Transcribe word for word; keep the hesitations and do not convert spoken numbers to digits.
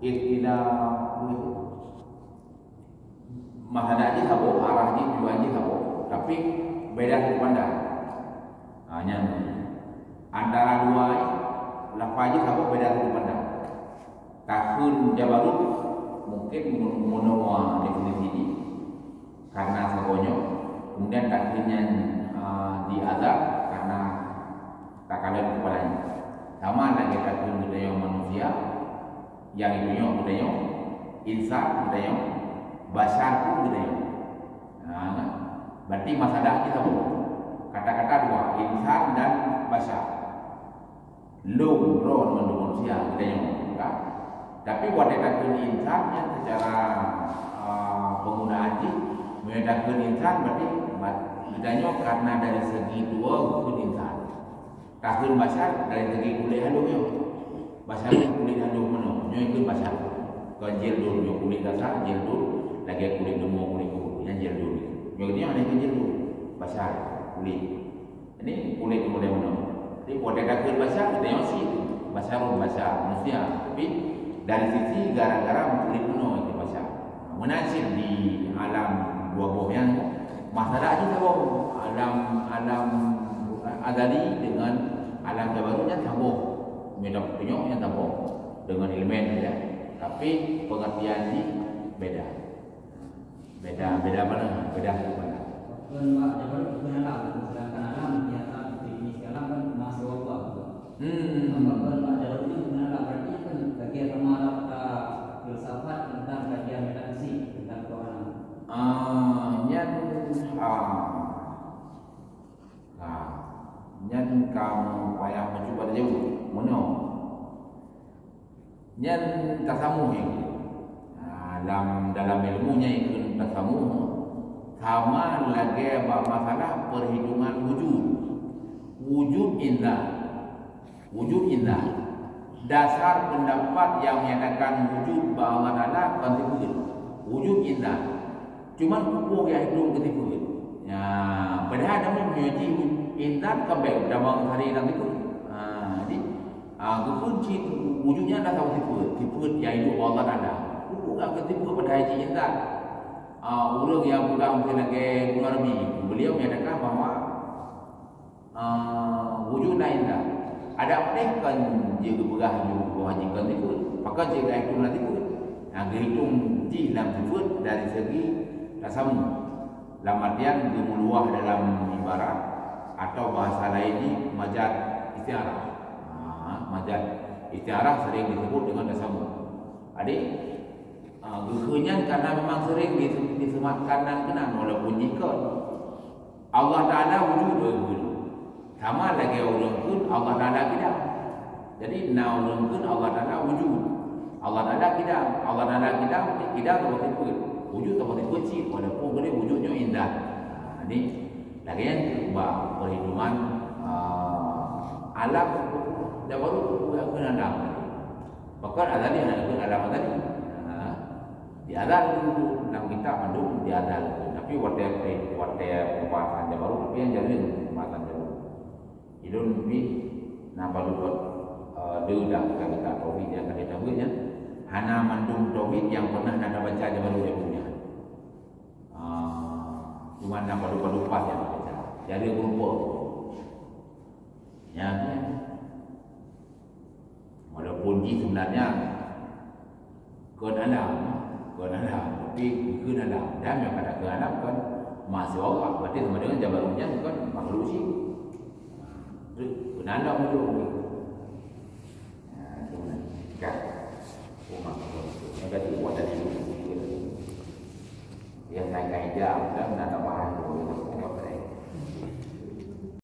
Ikhtilaf. Masalah jih saboh, arah jih, tujuan jih saboh, tapi beda sudut pandang. Ha, nyan. Antara dua lafaz jih saboh, beda sudut pandang. Takheun Jabarut mungkin mun-, meunoe definisi jih karena saboh nyoe, kemudian takheun nyan, ah, di azab karena takalon kepala nyan. Sama lagèe takheun geutanyoe manusia, nyang itu nyoe geutanyoe, insan geutanyoe, basyar pun geutanyoe. Nah, berarti masalah kita, kata-kata dua, insan dan basyar. Lôn, droe ngon manusia geutanyoe, kan? Tapi watèe takheun insan nyan secara, ah, penggunaan jih, meunyoe takheun insan berarti ba-, geutanyoe karena dari segi tuha geukheun insan. Takheun basyar dari segi kulét halôh nyoe. Basyar nyoe kulét halôh meunoe, nyoe kheun basyar. Kon jildun, nyoe kulét gasa, jildun, lagèe kulét leumô, kulét kubu, nyan jildun. Nyoe geutanyoe hana kheun jildun. Basyar, kulét. Ini kulét model meunoe. Jadi, watèe takheun basyar, geutanyoe syiek. Basyarun, basyar, manusia. Tapi, dari sisi gara-gara kulét meunoe itu basyar. Meunan cit di alam dua boh nyan, masalah jih saboh. Alam, alam azali dengan alam jabarut nyan saboh. Meunyoe tapeutunyok nyan saboh dengan elemen, ya. Tapi pengertian jih beda. Beda, beda mana? Beda sudut pandang. Kon bak jabarut kheun alam, sedangkan alam nyata definisi alam kan masih Allah. Hmm. Maka kon bak jabarut nyoe kheun alam, berarti kan lagèe sama ada kata filsafat tentang kajian metafisik tentang Tuhan. Ah, nyan, ah. Nah, nyan kamoe payah meucuba tajaweueb. Meunoe. Nyan tasamuh nyan. Ha, lam, dalam ilmu nyan ikheun tasamuh. Sama lagèe bak masalah perhitungan wujud. Wujud insan. Wujud insan. Dasar pendapat yang menyatakan wujud bak Allah Taala kon sifeut. Wujud insan. Cuman peue nyang hidong keu sifeut. Ya, padahai namun meunyoe jih insan kan bèk tamong sari lam sifeut. Ha, jadi, ha, geukheun cit wujud nyan adalah saboh sifeut. Sifeut nyang hidup bak Allah Taala. Peue nyang keu sifeut padahai jih insan. Ha, ureueng nyang peugah mungken lagèe Guru Arabi, beliau menyatakan bahwa Ah, wujud na indah. Adak peudeh kan jih geupeugah ju bahwa jih kon sifeut. Pakon jih geuhitong lam sifeut. Nah, geuhitong jih lam sifeut dari segi tasamu. Lam artian geumeuluah dalam ibarat atau bahasa lain jih majaz istiarah. Ha, majaz istiarah sering disebut dengan tasamu. Jadi, ah, geukheun nyan karena memang sering dise-, disematkan nan keunan walaupun jih kon. Allah Taala wujud, eh, wujud. Sama lagèe ureueng kheun Allah Taala kidam. Jadi, na ureueng kheun Allah Taala wujud. Allah Taala kidam. Allah Taala kidam, kidam saboh sifeut. Wujud saboh sifeut cit, walaupun keudeh wujud nyoe indah. Nah, jadi, lagèe nyan bak perhitungan, ah, alam, jabarut, kheun alam. Pakon azali hana kheun alam azali. Ha. Di azal tu, lam kitab mandum di azal tu. Tapi watèe, watèe pembahasan jabarut, tapi nyang jalur pembahasan jabarut. Ilôn pih na padub, eh, deuh dah kitab-kitab tauhid nyang ka tabuet nyan. Hana mandum tauhid nyang pernah na tabaca jabarut-jabarut nyan. Ah, cuma na padub-padub pas nyang tabaca. Jadi, meurumpok tu. Nyan, nyan. Walaupun jih sebenarnya kon alam, kon alam, tapi kon alam. Dan nyang kata kon alam kan masih Allah, berarti sama dengan jabarut nyan kan makhluk jih. Kon alam tu. Nah, tu kan. Kan. Yang tadi buat tadi. Yang naik-naik jam kan, nak